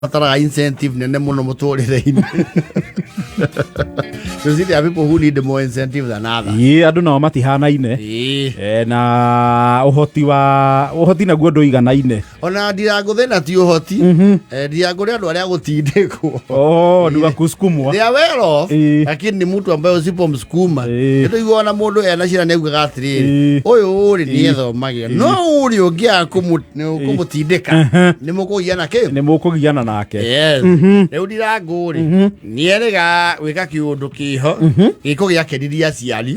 Bataraga incentive nene muno muturire-inĩ. You see, there are people who need more incentive than others. Ĩĩ, andũ nao matihanaine. Eh, na ũhoti wa ũhoti naguo ndũiganaine. Ona ndirangũ thĩna ti ũhoti. Eh, ndirangũ nĩ andũ arĩa gũtindĩkwo. Oh, ni wakusukumwa. They are well off, lakini ni mtu ambaye usipomsukuma, nĩtũiguaga na mũndũ ena ciana nĩaugaga atĩrĩrĩ, ũyũ rĩ nĩ ethomagia, no ũrĩa ũngĩaga kũmũtindĩka nĩ mũkũgiana kĩ. Nĩ mũkũgiana nake. Yes. Rĩu ndirangũ rĩ nĩerĩga gwĩka kĩũndũ kĩho gĩko gĩakenirie aciari.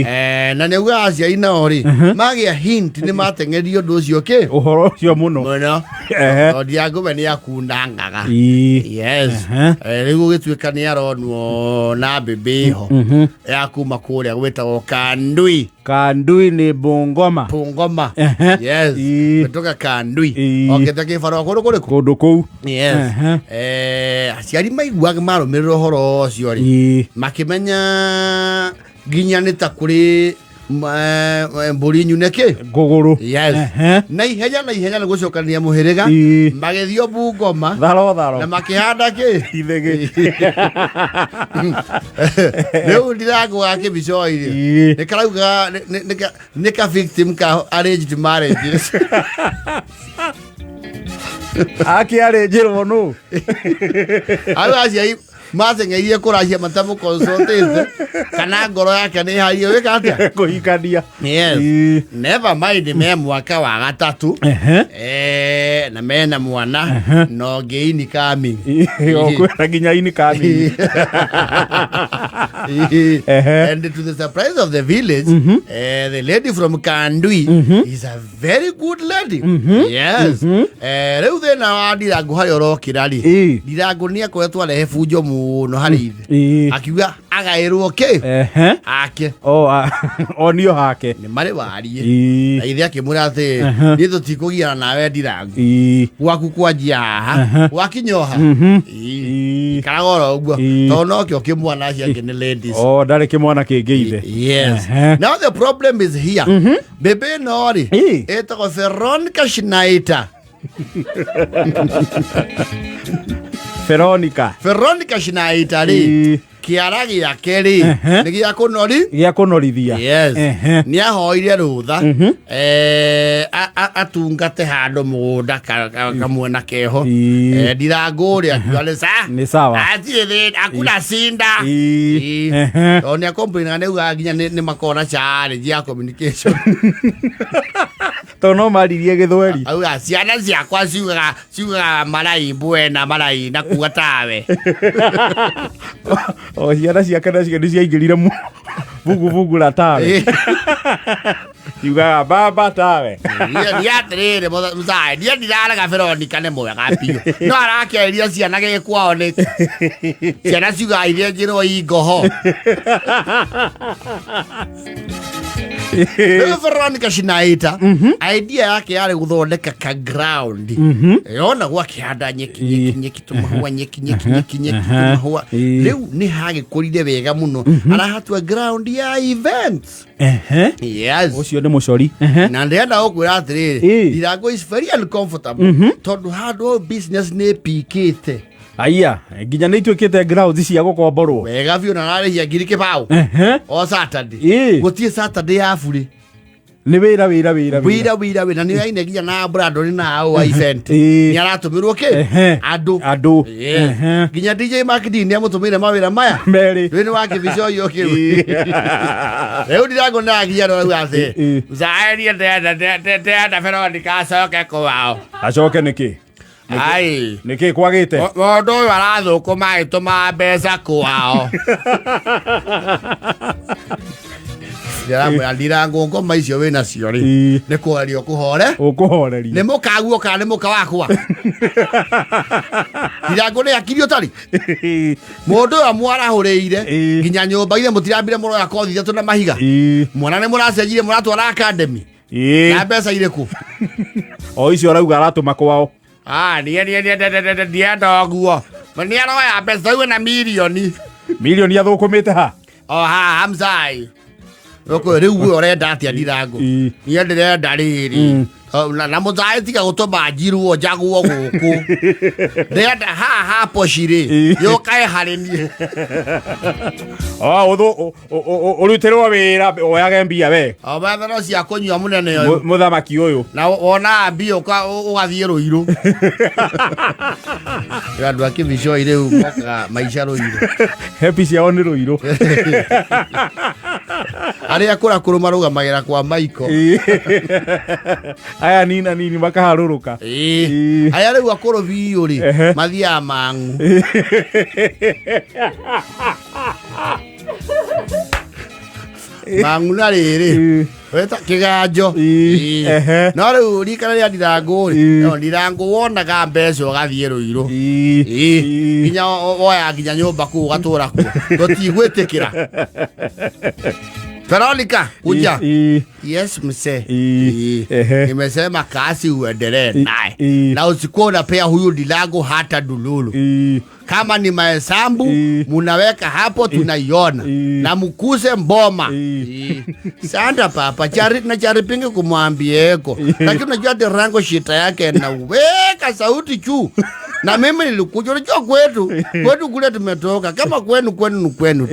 Eh, na nĩaugaga aciari nao rĩ magĩa hint nĩ mateng'erie ũndũ ũcio kĩ. Ũhoro ũcio mũno. Mũno. Tondũ ndirangũ we nĩ akundangaga. Yes. Eh, rĩu gũgĩtuĩka nĩ aronwo na mbĩmbĩ ho ya kuma kũrĩa gwĩtagwo Kandui. Kandui nĩ Bungoma. Bungoma. Yes. Kutoka Kandui. Okĩte kĩbarũa kũndũ kũrĩkũ. Kũndũ kũu. Yes. Eh, aciari maiguaga marũmĩrĩra ũhoro ũcio rĩ, makĩmenya nginya nĩ ta kũrĩ mbũri nyune kĩ. Ngũgũrũ. Yes. Na ihenya na ihenya nĩ gũcokanĩria mũhĩrĩga, magĩthiĩ o Bungoma tharo tharo na makĩhanda kĩ. Ithĩgĩ. Rĩu ndirangũ wa kĩbicoi rĩ nĩ karauga nĩ ka victim ka arranged marriages. Akĩarĩ njĩrwo nũ. Au aciari mateng'erie kũracia matamũconsultĩte kana ngoro yake nĩ harie wĩka atĩa. Kũhikania. Yes. Never mind, me mwaka wa gatatũ. Eh, na mena mwana no ngĩ incoming. O kwĩra nginya incoming. And to the surprise of the village, the lady from Kandui is a very good lady. Yes. Eh, rĩu thĩna wa Ndirangu harĩa ũrokĩra rĩ, Ndirangu nĩ akoretwo arehe bunjo mũno harĩ ithe, akiuga agaĩrwo kĩ ake. O onio hake. Nĩ marĩ wariĩ na ithe akĩmwĩra atĩ niĩ tũtikũgiana nawe Ndirangu, gwaku kwanjia haha gwakinya oha. Ikaraga oro ũguo, tondũ nokĩo kĩmwana, acio angĩ nĩ ladies. O ndarĩ kĩmwana kĩngĩ ithe. Yes. Now the problem is here. Bebe ĩno rĩ ĩtagwo Veronica Schneider. Veronica. Veronica Schneider rĩ, kĩara gĩake rĩ nĩ gĩa kũnori. Gĩa kũnorithia. Yes. Nĩ ahoire rũtha atungate handũ mũgũnda kamwena keho. Eh, ndirangũ rĩ akiuga nĩ sa Nĩ sawa. Atirĩ thĩna, hakuna sinda. Tondũ nĩ akomplainaga, nĩ augaga nginya nĩ makoragwo na challenge ya communication. Tondũ no maririe gĩthweri. Auga ciana ciakwa ciugaga marai mbwena marai na kuga tawe. O ciana ciake nacio nĩ ciaingĩrire vuguvugu la tawe, ciugaga baba tawe. Niĩ atĩrĩrĩ mũcae, niĩ ndirarega Veronica nĩ mwega biũ, no arakĩarĩria ciana gĩ kwao nĩ ciana ciugaga iria njĩrwo ingoho. Rĩu Veronica Schneider idea yake yarĩ gũthondeka ka ground yona gwakĩhanda nyeki, nyeki, nyeki, tũmahũa, nyeki, nyeki, nyeki, nyeki, tũmahũa. Rĩu nĩ hagĩkũrire wega mũno, arahatua ground ya events. Yes. Ũcio nĩ mũcori. Na ndĩrenda gũkwĩra atĩrĩrĩ, Ndirango is very uncomfortable tondũ handũ hau business nĩ ĩpikĩte. Aya, nginya nĩ ituĩkĩte grounds cia gũkomborwo. Wega biũ, na ararĩhia 20,000 o Saturday. Gũtirĩ Saturday ya burĩ. Nĩ wĩra, wĩra, wĩra. Wĩra, wĩra, wĩra, nĩ yaine nginya na Brandon na au wa event nĩ aratũmĩrwo kĩ. Andũ. Andũ. Yes. Nginya DJ Mark D nĩ amũtũmĩire mawĩra maya. Merĩ. Rĩu nĩ wa kĩbica ũyũ kĩu. Rĩu ndirango nĩ aragia rauga atĩ zaerie ndĩrenda Veronica acoke kwao. Acoke nĩkĩ? Ai. Nĩkĩ kwagĩte? Mũndũ ũyũ arathũkũma agĩtũma mbeca kwao. Ndĩramwĩra ndirango ngoma icio wĩ nacio rĩ, nĩ kũhoreria ũkũhore. Ũkũhoreria. Nĩ mũkaguo kana nĩ mũka wakwa? Ndirango nĩ akiri ũtarĩ mũndũ ũyũ amwarahũrĩire nginya nyũmba ithe mũtirambire mũroya kothi ithatũ na mahiga. Mwana nĩ mũracenjirie mũratwara academy na mbeca irĩkũ? O icio arauga aratũma kwao. Ah, niĩ ndienda ũguo. Ma nĩ aroya mbeca iwe na mirioni. Mirioni athũkũmĩte ha? O haha mzai. Ũkũ rĩu we ũrenda atĩa ndirango? Niĩ ndĩrenda rĩrĩ. Na mũthaĩ tiga gũtũma njirwo njagwo gũkũ ndĩrenda haha hapo cirĩ yũkae harĩ niĩ. Oh, ũrutĩrwo wĩra woyage mbia we. O methero cia kũnyua mũnene ũyũ. Mũthamaki ũyũ. Na wona mbia ũgathiĩ rũirũ. Andũ a kĩbicoi rĩu mokaga maica rũirũ. Happy ciao nĩ rũirũ. Arĩa akũrakũrũ marũgamagĩra kwa maiko. Aya nina nini makaharũrũka. Ĩĩ. Aya rĩu akũrũ biũ rĩ mathiaga mang'u. Mang'u na rĩrĩ weta kĩganjo. Ĩĩ. No rĩu rikara rĩa ndirangũ rĩ, no ndirangũ wonaga mbeca ũgathiĩ rũirũ. Nginya woya nginya nyũmba kũu ũgatũra kuo. Tũtigwĩtĩkĩra. Veronica, kuja. Yes, mzee. Nimesema kazi uendelee naye. Na usikuwa unapea huyu Ndirangu hata dululu. Kama ni mahesabu munaweka hapo tunaiona. Na mukuse mboma. Sanda papa chari na charipinge kumwambieko. Lakini unajua Ndirangu shita yake na weka sauti juu. Na mimi nilikuja, unajua kwetu kule tumetoka, kama kwenu kwenu ni kwenu.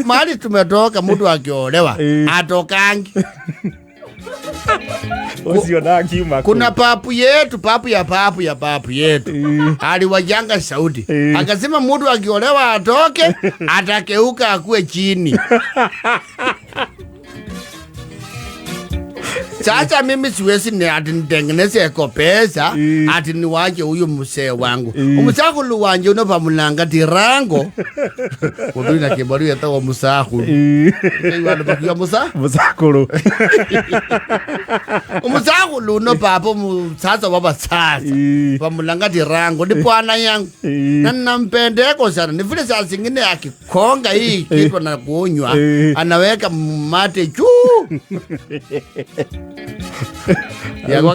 Mahali tumetoka mtu akiolewa atokangi. Ucio ndakiuma. Kuna papu yetu, papu ya papu ya papu yetu. Aliwajanga sauti. Akasema mtu akiolewa atoke, atakeuka akue chini. Sasa mimi siwezi ni ati nitengeneze eko pesa, ati niwache huyu mzee wangu. Umusakhulu wanje uno pamulanga Ndirango. Mundu ina kibaru yetagwo musakhulu. Ngai bakiwa musa? Musakhulu. Umusakhulu uno papa musasa wa basasa. Pamulanga Ndirango ni bwana yangu. Na nampendeko sana. Ni vile saa zingine akikonga hii kitu na kunywa, anaweka mate juu. Ya kwa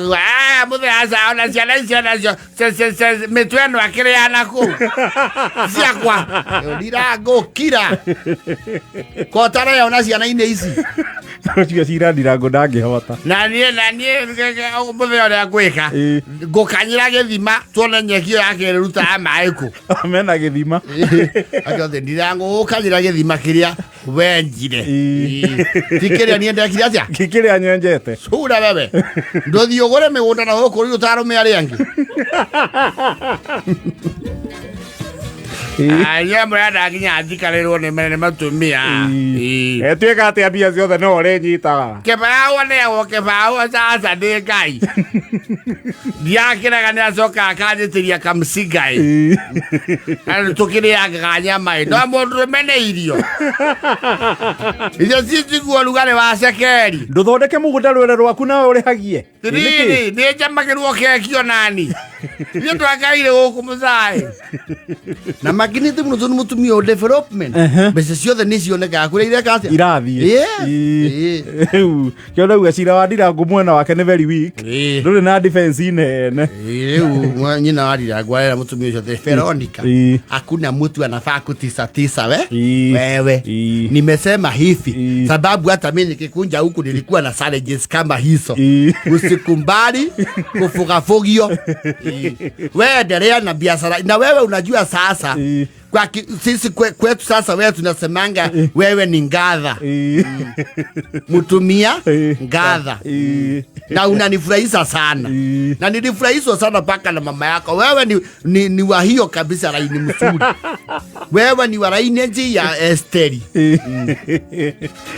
muthe asa ona ciana icio nacio mĩtwe ĩno akĩrĩana kũu ciakwa Ndirango kira kotara yona ciana-inĩ ici. Ũcio cira Ndirango ndangĩhota. Na niĩ mũthenya ũrĩa ngwĩka ngũkanyĩra gĩthima tuone nyeki ĩyo yake ĩrutaga maĩ kũ. Mena gĩthima. Akĩothe Ndirango ũkanyĩra gĩthima kĩrĩa wenjire. Ti kĩrĩa niĩ ndekire atĩa? Kĩrĩa nyenjete. Cura wewe. Ndũthiĩ ũgũre mĩgũnda na gũkũ rĩu ũtarũme arĩa angĩ. Aya mũrenda nginya njikarĩrwo nĩ mene matumia. Ĩtuĩka atĩa mbia ciothe no ũrĩnyitaga. Kĩbaũ nĩagwo kĩbaũ sasa nĩ Ngai. Ndiakĩraga nĩ acoka akanjĩtĩria kamciga ĩ. Na tũkĩrĩangaga nyama ĩ. No mũndũrũme nĩ irio. Irio citiguo rugarĩ wa cekeri. Ndũthondeke mũgũnda rwere rwaku nawe ũrĩhagie. Rĩrĩ, nĩ njamagĩrwo keki onani. Niĩ twakaire gũkũ mũcaĩ. Na makinite mũno tondũ mũtumia o development. Mbeca ciothe nĩ cionekaga kũrĩa ireka atĩa? Irathiĩ. Rĩu kĩo ndauga cira wa Ndirango mwena wake nĩ very weak. Ndũrĩ na defense nene. Rĩu nyina wa Ndirango arera mũtumia ũcio atĩ Veronica. Hakuna mtu anafaa kutisatisa we. Wewe. Nimesema hivi sababu hata mimi nikikunja huku nilikuwa na challenges kama hizo. Usikumbali kufugafugio. Wewe endelea na biashara. Na wewe unajua sasa kwa sisi kwetu sasa wewe tunasemanga wewe ni ngadha. Mtumia ngadha. Na unanifurahisha sana. Na nilifurahishwa sana paka na mama yako. Wewe ni wa hiyo kabisa laini mzuri. Wewe ni wa laini ya Esteri.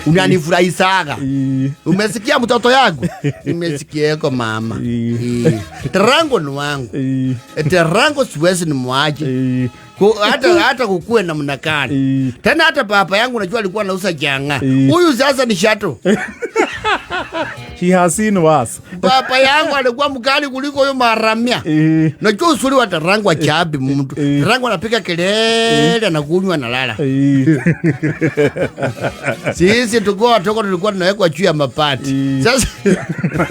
Unanifurahishaga. Umesikia mtoto yangu? Nimesikia yako mama. Terango ni wangu. Terango siwezi ni mwaje. Hata kukue na mnakani. Tena hata papa yangu najua alikuwa anauza janga. Huyu sasa ni shato. He has seen worse. Papa yangu alikuwa mkali kuliko huyo maramia. Najua usuri wa Terango achabi mtu. Terango anapiga kelele na kunywa na lala. Sisi tulikuwa watoto tulikuwa tunawekwa juu ya mapati. Sasa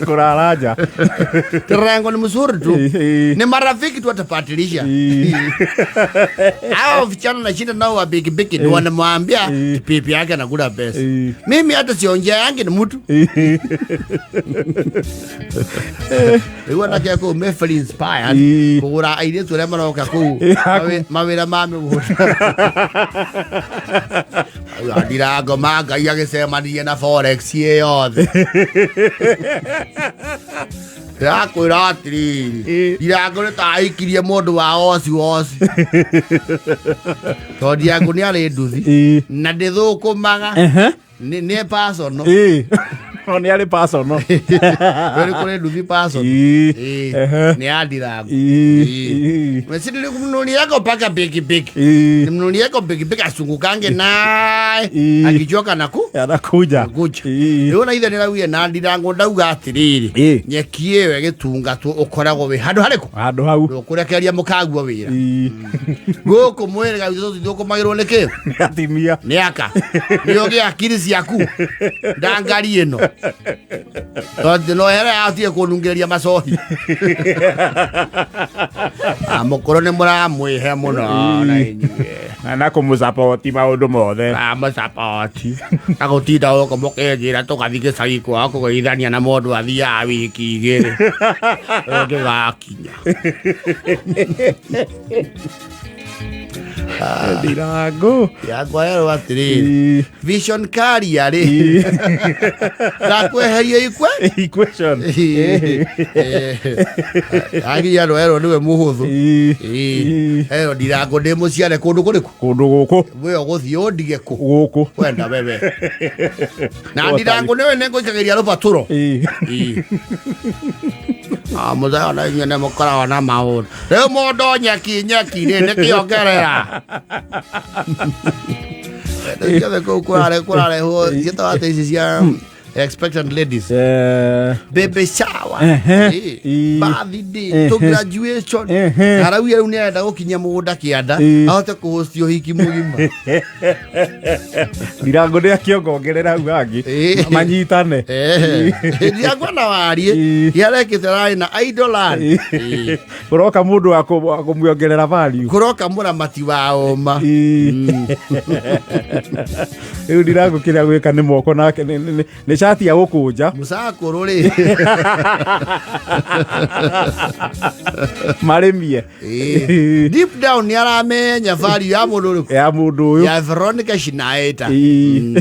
kulalaja. Terango ni mzuri tu. Ni marafiki tu atapatilisha. Hao vijana na shida nao wa big big ni wanamwambia pipi yake anakula pesa. Mimi hata siongea yangu ni mtu. Rĩu anake a kũu me very inspired Ĩĩ. kũgũra airĩtu arĩa maroka kũu Ĩĩ, haku. mawĩra ma mĩgũnda. Ndirango ma Ngai agĩcemanirie na forex ĩ yothe. Ndĩrakwĩra atĩrĩrĩ, Ĩĩ. Ndirango nĩ ta aikirie mũndũ wa oci oci, tondũ Ndirango nĩ arĩ nduthi Ĩĩ. na ndĩthũkũmaga. Ehe. Nĩ personal. Ĩĩ. O nĩ arĩ personal. Kwĩ kũrĩ nduthi personal. Ĩĩ. Ĩĩ, Ehe. nĩ ya Ndirango. Ĩĩ. Ĩĩ. Mnunulieko mpaka pikipiki. Ĩĩ. Nimnunulieko pikipiki asungukange naye Ĩĩ. akichoka naku Anakuja. kuja. Ĩĩ. Rĩu na ithe nĩraugire na Ndirango ndauga atĩrĩrĩ, Ĩĩ. nyeki ĩyo ĩgĩtungatwo ũkoragwo wĩ handũ harĩkũ? Handũ hau. Ndũkũrekereria mũkaguo wĩra. Ĩĩ. Gũkũ mwĩrĩga witũ tũtithũkũmagĩrwo nĩ kĩ? Nĩ atimia. Nĩ aka. Nĩ ũgĩ akiri ciaku. Ndangari ĩno. Tondũ no here atige kũnungĩrĩria macohi. Mũkũrũ nĩ mũramwĩhe mũno na inyuĩ. Na kũmũsapoti maũndũ mothe. Ramũcapoti. Na gũtinda gũkũ mũkĩnjĩra tũgathiĩ gĩcagi kwao kũgeithania na mũndũ athiaga wiki igĩrĩ. Ũngĩgakinya. Ndirango. Yakwa yerwo atĩrĩrĩ. Ĩĩ. Vision Carrier rĩ. Ndakweheria ikwe. Equation. Aginya andũ erwo nĩwe mũhũthũ. Ĩĩ. Ĩĩ. Erwo Ndirango ndĩ mũciare kũndũ kũrĩkũ? Kũndũ gũkũ. We ũgũthiĩ ũndige kũ? Gũkũ. Wenda wewe. Na Ndirango nĩwe nĩngũikagĩria rũbatũro. Ĩĩ. Ĩĩ. Ah, mũthenya na inyuĩ nĩmũkoragwo na maũndũ. Rĩu mũndũ nyeki nyeki rĩ nĩkĩongerera. Ciothe kũu kũrarehwo ciĩtagwo atĩa ici cia expectant ladies? Eh, Baby shower. Ehe. Ĩĩ. Ĩĩ. Birthday, Ehe. to graduation. Ehe. Arauga rĩu nĩarenda gũkinyia mũgũnda kĩanda Ĩĩ. ahote kũhosti ũhiki mũgima. Ndirango nĩ akĩongongerera hau hangĩ. Ĩĩ. Manyitane. Ndirango na wariĩ Ĩĩ. yarekĩte ararĩ na idoland. Ĩĩ. Kũroka mũndũ wa kũmũongerera value. Kũroka mũramati wa ũma. Ĩĩ. Rĩu Ndirango kĩrĩa gwĩka nĩ moko nake nĩ cati ya gũkũnja. Mũcakũrũ rĩ. Marĩmie. Ĩĩ. Deep down nĩ aramenya value ya mũndũ ũrĩkũ? Ya mũndũ ũyũ. Ya Veronica Shinaita. Ĩĩ.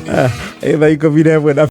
Thaa 11 na